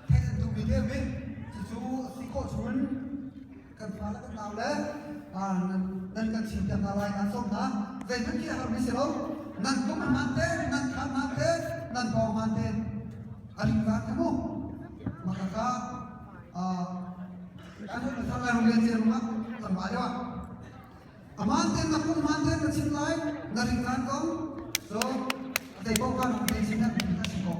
Theih an duhmi te um i cucu a si khawh chungin kan fa le kan nau le nan kan chim piak hna lai kan sawm hna. Zeihmanh khi a harmi si lo. Nan kum a hmaan te, nan kha hmaan te, nan pawng hmaan te. A ring zan kha mu. Makaka kan hun thar lai rung lian ce rung ah kan va lio ah. Aman ten na kum hmaan ten na chim lai, na ring zan kong. So, zei paoh kha rung te chin na ka si ko.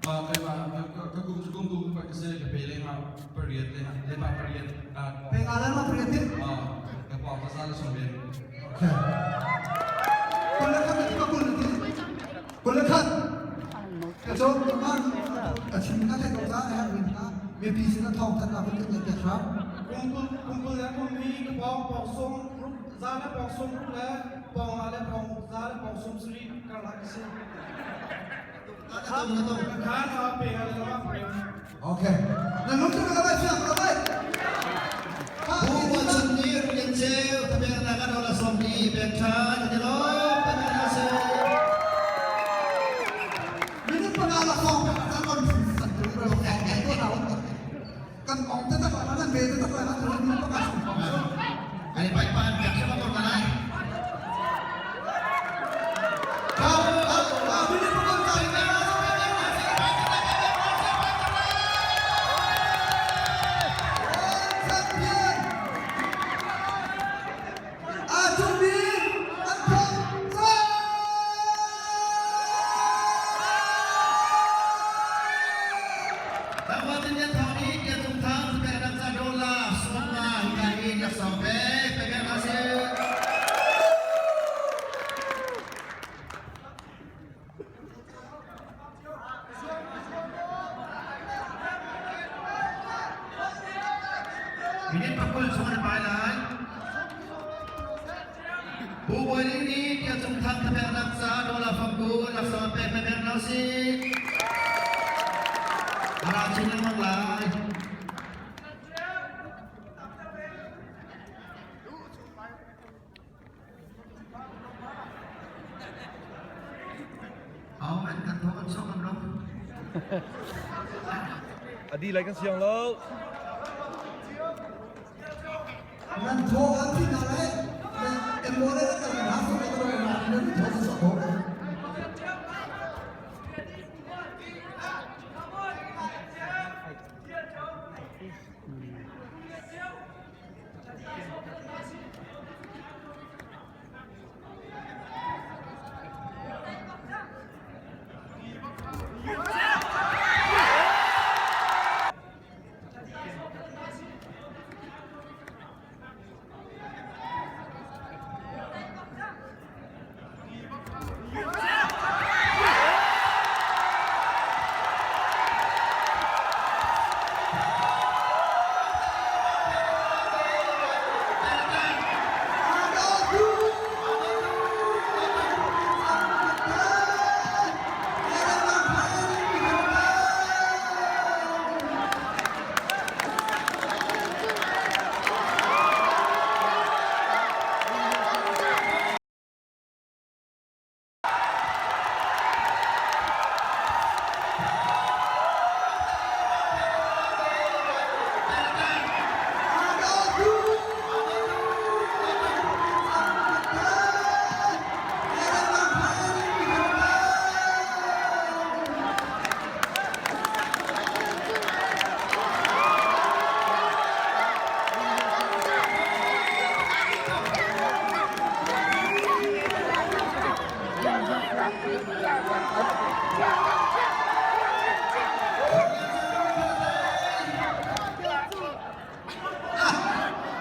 Keimah ka kum cu kum kum ka si ka pe le nga pariat le le ma pariat Pe nga le ma pariat ti? Ka pa ka sa le som len. Okay. Kul le khat ti ka kul ti. Kul le khat. Ka cho ma a chim na thai ko ca a herh min kha mipi sin a thawng than na hun kan pek hram. Kungkul kungkul le kum ni ka pawng pawng sum ruk za le pawng sum ruk le pawng nga le pawng za le pawng sum sari karlak ka si. Okay. Na lung cu ka bai fiang ka bai. Bu chun ni rian cheu tabek na kan ola som ni bek tha ka lo pa na se. Minute panga la song ka kan on san tu ro ek ek ko na kan ong te tak la nan be te tak la nan minute panga song song. Ani pai pan pek sama ko na. Minute pakul chung an pai lai. Bu Bawi Ling nih Tia Cung Thang thapeknak ca dollar fangku laksawng pek pek hna usih. A ra chin lengmang lai. Au an kan thawk an sok an rom. A di lai kan siang lo. Nan thaw an thi hna lai. Kan mo le kan hna so ka ro na nan thaw so ko.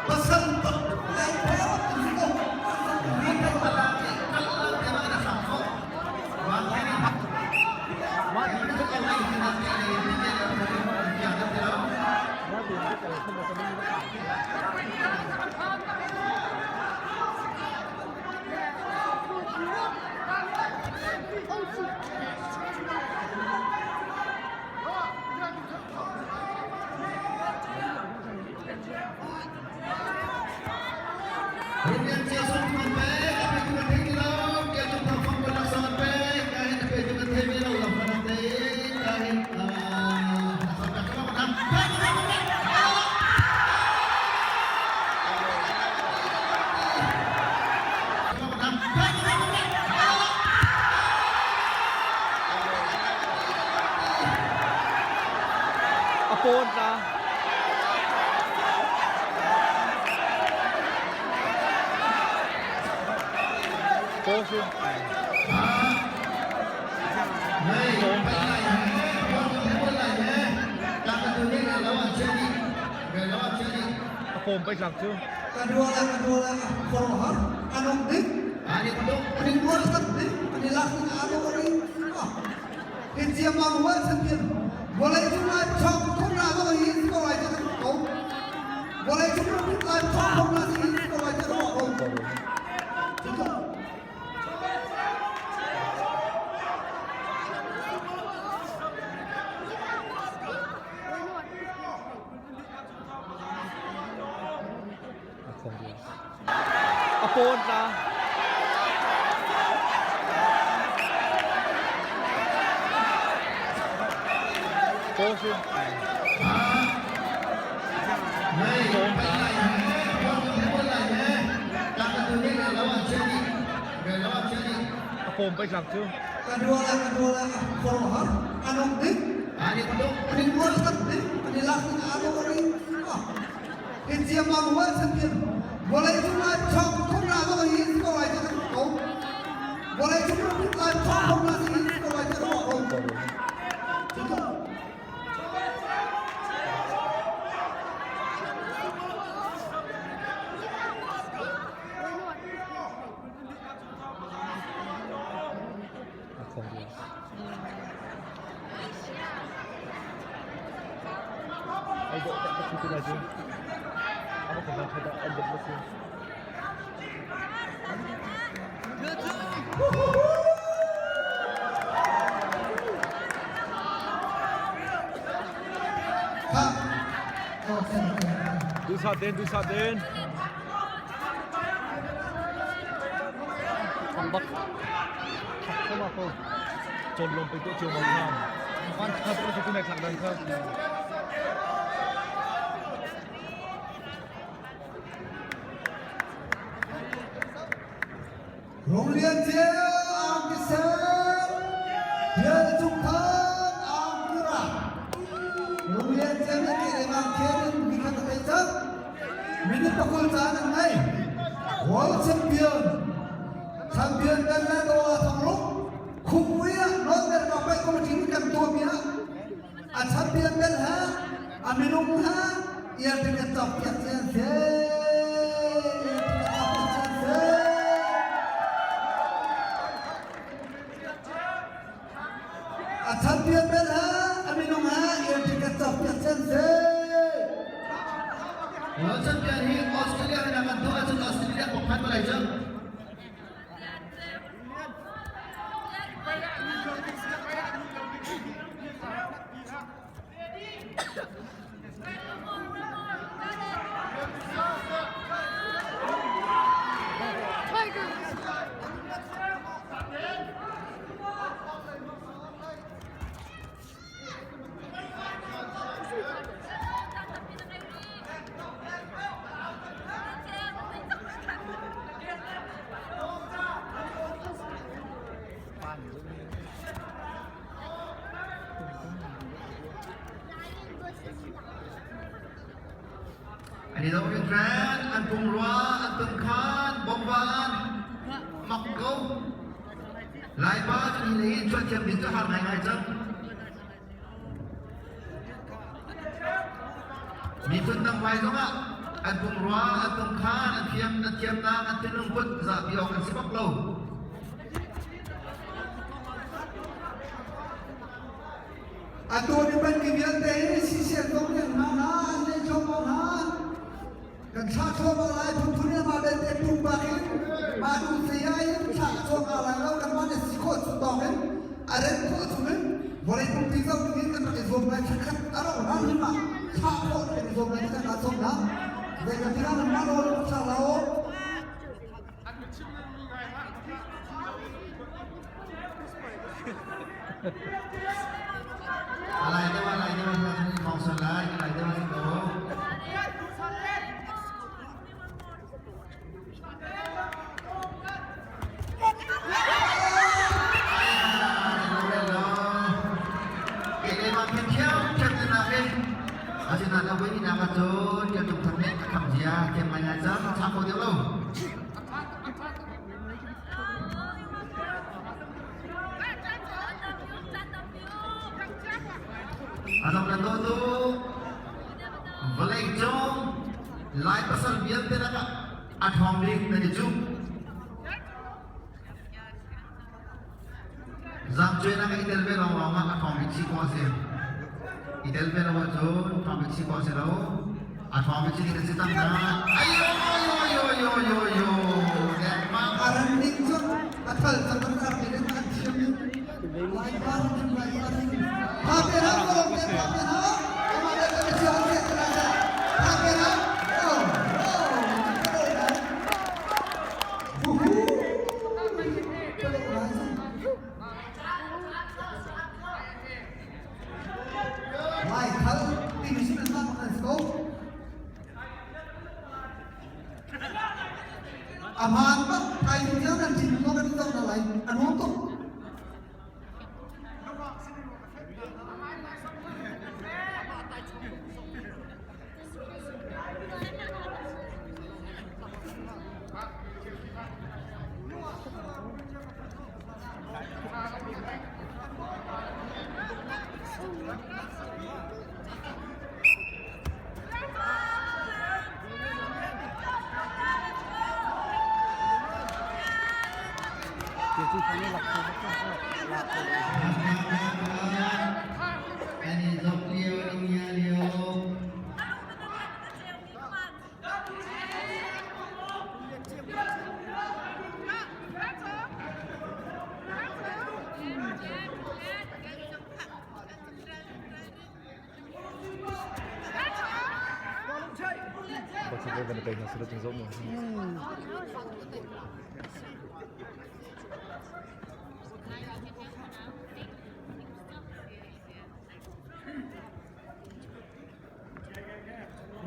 Pasal lai pawn tla. Paw si. Hei, pai lai he, pawn lai he, tak tu ni lo an che ni, lo an che ni. A pawm pai tlak cu. Kadua la kadua la khuaruahhar an um ding. Ani tuk. An in rual tak ding. An i lak ding aa dawh ri. Hi ciammam world champion vawlei cung lai chong thum na zong hi ko lai ca kan ko. Vawlei cung lai chong thum na si ko lai ca ko. Cucu A pawn tla. Paw si. Hei, pai lai he, pawn lai he, tak tu ni lo an che ni, lo an che ni. A pawm pai tlak cu. Kadua la kadua la khuaruahhar an um ding. Ani tuk. An in rual tak ding. An i lak ding aa dawh ri. Hi ciammam world champion vawlei cung lai chong thum na zong hi ko lai ca kan ko. Vawlei cung lai chong thum na si ko lai ca kan ko. Cucu Ai dawh tak tak tu lai cu. Aba kan tha dah an dawh si. Ha. Okay, okay. Du sa den du sa den. Thong bak thak ko ko chon lom pe to chiu ma kham van khat ko chu nek thak dan kha. Rung Lian Ceu ang kisel Bial Cung Thang ang kira Rung Lian Ceu na kire mang kherin mikhat a cang Minute pakul caan an ngei. World champion champion kan na to a thongruk khumui ah North America Fight Committee nih kan tuahmi ah a champion bel ha a minung ha ear ticket cawk piak ci an si. Ear ticket cawk piak ci an si. A champion bel ha a minung ha ear ticket cawk piak ci an si. World champion hi Australia in an tuah ahcun Australia kong phan malai cang. An i do hringhran, an pumrua, an tunkhan, bawmvan, mak ko. Laipa cu hi lei in chuah thiam ding cu har ngaingai cang. Miphun dang vai zongah an pumrua, an tungkhan, an thiam, an thiamnak, an thinlung put zahpi awk an si bak lo. Atu ni pan mi vialte hi sisian zong nih an hmang hna, an lei thluahmah hna. Kan thlah thluahmah lai, phunphun in amah belte pumpak in mah duh saya in thlah chuak hna lai lo, kanmah nih si khawh chung tawk in a rem khawh chung in vawlei pumpi zoh ding in kan rak i zuam lai thakhat a rauh hlan hrim ah thlah khawh kan i zuam lai ti kan sawm hna. Zeicahtiah nanmah lo in thlah lo. Alai deuh, alai deuh, thong son lai, alai deuh si ko. Asinain a voi nak ahcun Tial Tum Thang nih a kham zia thiam ngaingai cang, a thla kho deuh lo. A dong nan dawh tu vawlei cung Lai pasal vialte lakah a ṭhawng bik nan i cuh. Zaangcuainak i tel ve lawnglawng ah a ṭhawng bik si khawh a si. I tel ve lo ahcun ṭhawng bik si khawh a si lo. A ṭhawng bik si ding a si cang na. Ayo yo yo yo yo dengmang. A ran ning cu a thal cang an ar ning an thiam ning. Lai pa ning lai pa ning. Tha pe na ko te tha pe na. Ama le ka si an se na sa. Tha pe na. Oh oh. Lai khal timi sin an hmang an si ko. A hmaan bak thai tiang nan thin lawng kan i na lai a nuam tuk. Ani zok lio, ni lio.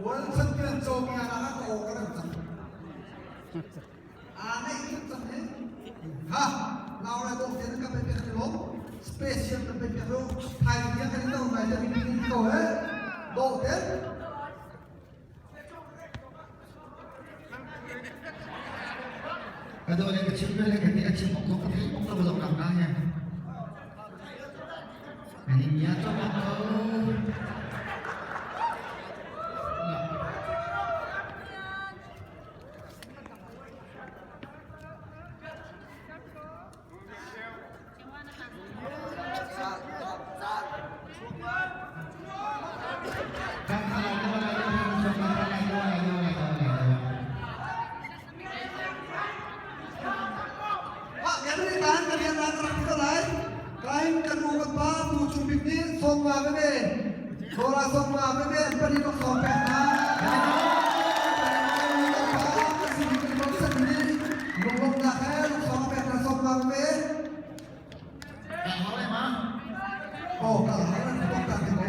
World champion cawmia ah ka aw ka ran cang. Aa ngaih tuk cang hi. Ha, nau lai dawh te ka pe pek lo. Special ka pe pek lo. Thai dia kan to mai te mi ko he. Dawh te. Ka dawh le ka chim le ka ti a chim ok ka thei ok lo zong nak na he. Ani mia to ko. Mah kan kan ka rian rak rak ko lai. Kain kan u kan pa tu chung bik nih sawm nga veve. Dora sawm nga veve an pali tok sawm pek na. Lunglawm nak he sawm pek na sawm nga veve. Oh, ka haran tok ta te ko.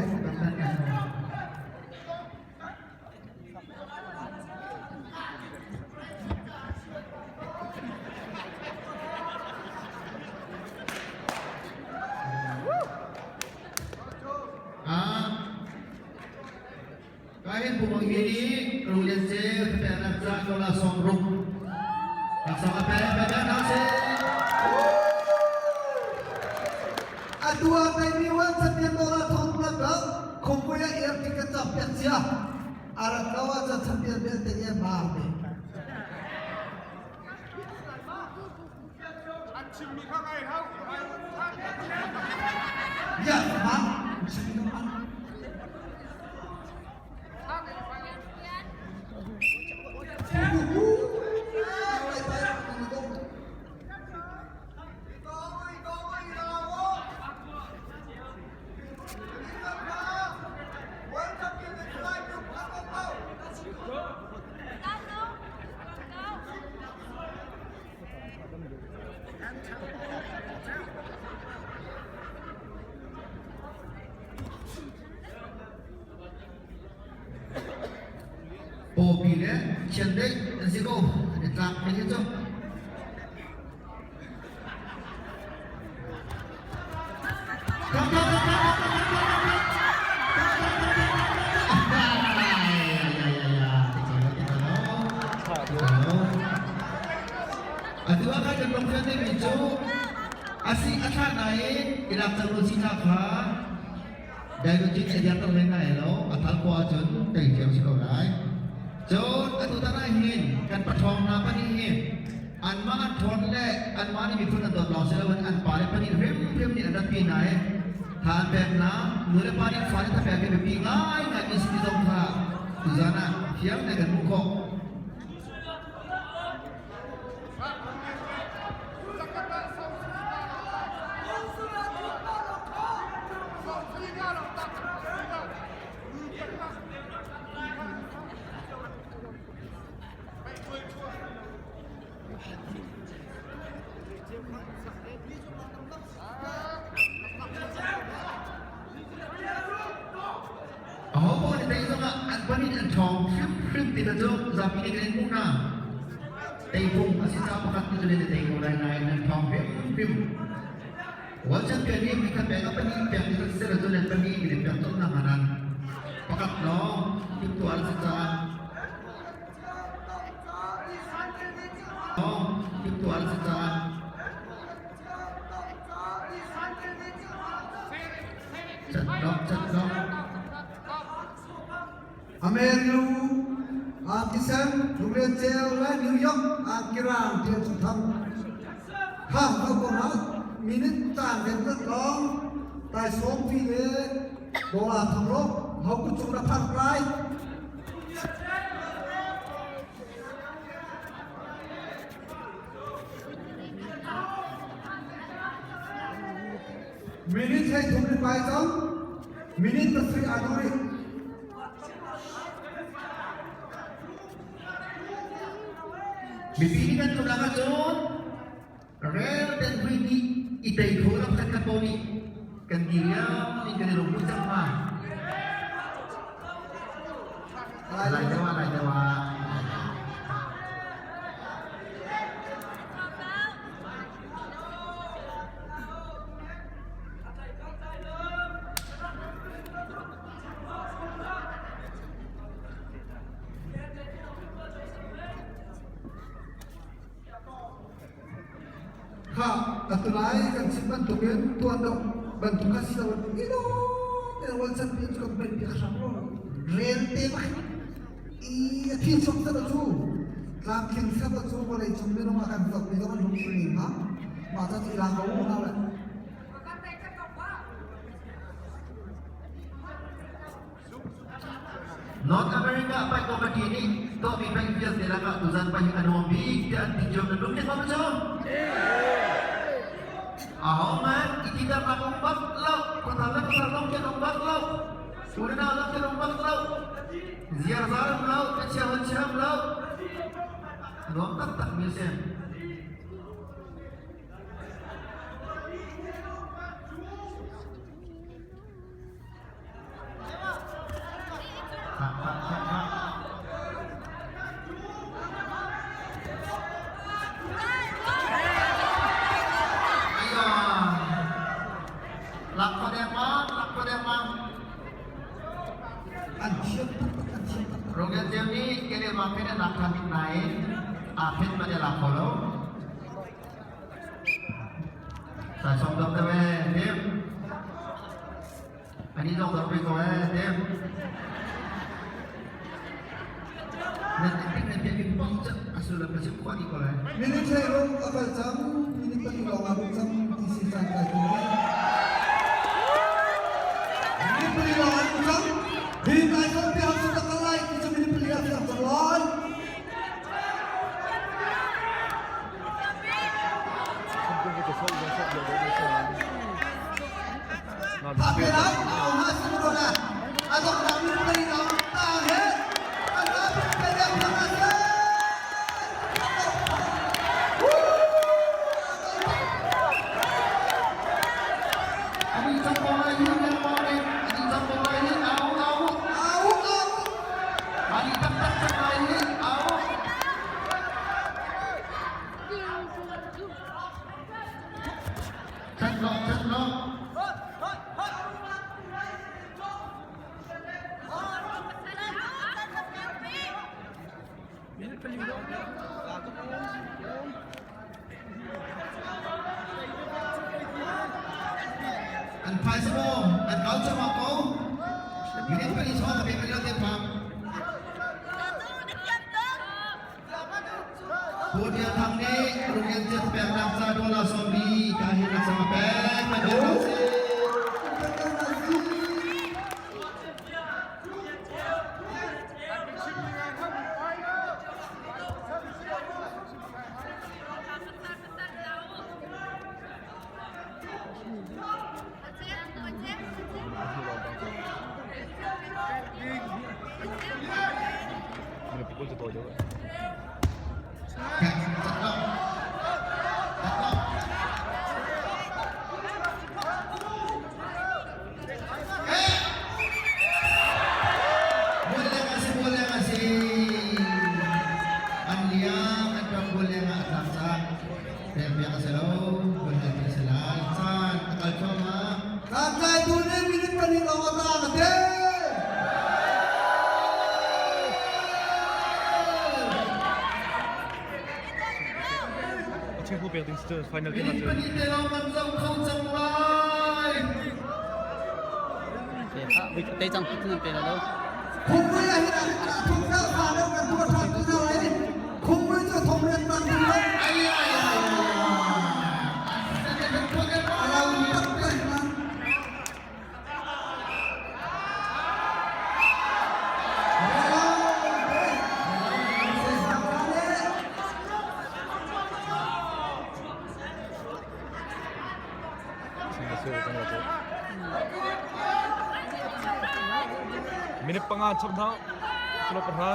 Kain pumang ini rulian se penak za kola song ruk. Laksong ape penak nau se. Atua kai mi wan champion dora thong plak bang khumpuya air ticket chak piak cia. Arat lawa cha champion bel te ye mar be. Ya, ma, chimmi kha man. Pawpi le chiandeih an si ko. An i tlak mi hi cu. David a diar hlei ngai lo, a thal ko ahcun tei cio si ko lai. Cun atu tan ah hin kan paṭhawng hna pahnih hi anmah an ṭhawn le anmah nih miphun an dawt lawng si loin an pale pahnih hrimhrim nih an ratpi hna i tha an pek hna. Nu le pa nih fale thapek hi biapi ngaingai mi si ti zong kha tuzan ah fiang tein kan hmuh khawh. Ahopaoh nih tei zongah an pahnih an ṭhawng hrimhrim ti kha cu zapi nih kan in hmuh hna. Teifung a si caah pakhat nih cun na tei ko lai nain nan ṭhawng hrimhrim. World champion nih mi khat pek a pahnih pek ni khat sila cun nan pahnih in pek colh hna hnga nan pakhat lawng timhtuah an si caah lawng timhtuah an si caah Chat chat Ameriu Angkisen Lunglen Ceu le New York Angkirang tian chung thang kha ko ko na minute caan ven tat long tai sawm fi le bola thang ro hau ku chung na phak lai. Minute hlei thum le pai cang. Minute pasarih aa duh rih. Mipi nih kan tunak ahcun rel ten hui nih i tei kho lo khat khat paoh nih kan diriam in kan i lungput cang hnga. Lai deuh ah, lai deuh ah. Kha atulai kan chim bantukin tuan dok bantuk kha si lo ilo te wal chan pi cu kan pen pi khram lo rel te bak i a thi chung sa cu tlamtling sa cu vawlei cung minung a kan zoh mi zong an lungthin ning ha mah ca cu ilang ko na le. North America paih committee nih tuahmi paih vialte lakah tuzan paih a nuam bik tiah an ti cio. Nan lungthin ma cu? Ahohmanh i tidarnak um bak lo, khuathar le khuathar lawng khi an um bak lo, u le nau lawng khi an um bak lo, ziarzar um lo, chia hon chia um lo. Nuam taktak mi a si. An thiam taktak, an thiam taktak. Rogan Ceu nih kene ma kene lak than ding nain aa phet ma lak kho lo. Sai som dok te ve dem. Ani zong dok ve ko eh dem. Nan tik nan piak in pong cak asulam ka sim khua di ko lai. Minute hlei ruk a kal cang, minute pali lawng ah ruk cang ti si caan kai tu le. Minute pali lawng ah ruk cang. Hi tai som pi hau tak kal lai ti cu minute pali ah fiang cang lai. Tha pe lai, au ha si mo na. Adok na minute pali lawng ta he. Kan ta pe le phang a se. Ani cang ko lai hi nan mo ne ani cang ko lai hi au au Au au. ani tak tak cang lai hi au. Chat lo chat lo. An phaisa maw an kau cuahmah ko. Minute pali chong ka pe pali lo te phang. Putia Thang nih Rungin Chet pek nak ca dollar sawmbi ka hin rak sama pek na bia si. An liang an ram bual leng ah a tlak cang. Pekpiak a si lo, bualhal a si lai. Caan a kal thluahmah. Tlangtlaitu nih minute pahnih lawng a taang a ti. A chimpu pek ding si final te Minute pahnih te lawng kan zoh kho cang lai. Te cang nan pe lo. Khumri ah hin a thum fel fa deuh kan tuah ṭhan tu hna lai. Khumri cu thong riat tan ding lo. Ai ai ai. A lau tak tak na. Minute panga chap hna kilo pahra.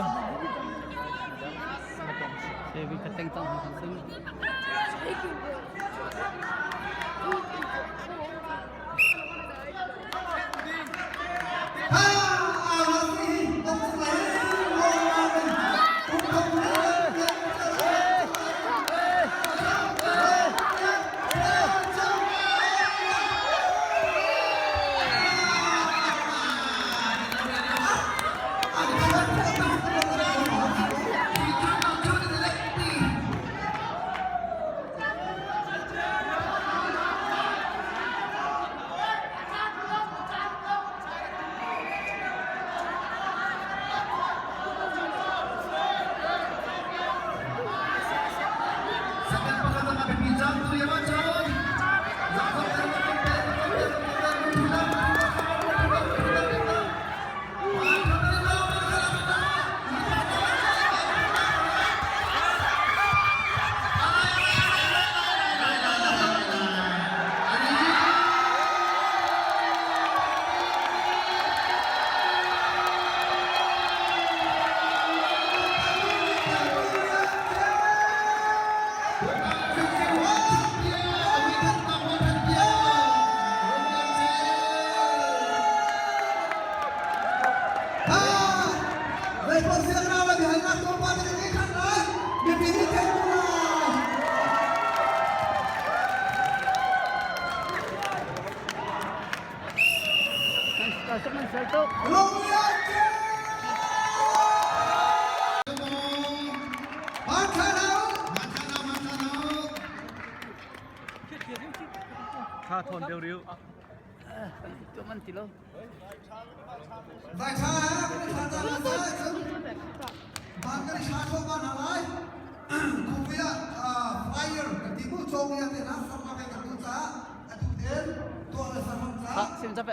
Second pakhat ang biapi cang tu ya cun. Tha thon deuh riu. Vai tha kan tha ta na sa cun van kan sha tho ma na lai khupuia flyer kan ti mu chong ya te na sam ma kai kan tu cha atu ten to la sam cha Sim chap.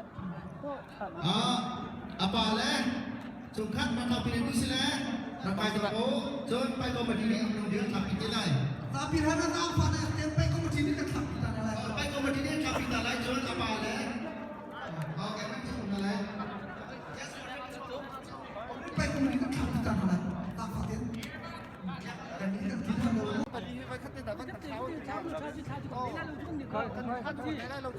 Apa le chungkhat ma thau pin si le rakai to ko chun pai ko ma di ni ang ding thap ti lai ta pi ha na na fa na ten pai ko ma ti ni ka thap ta na lai pai ko ma di ni thap ti lai chun apa le okay man chung na lai pai ko ma ti ka thap ta na lai ta fa ten kan ni kan ti na lo.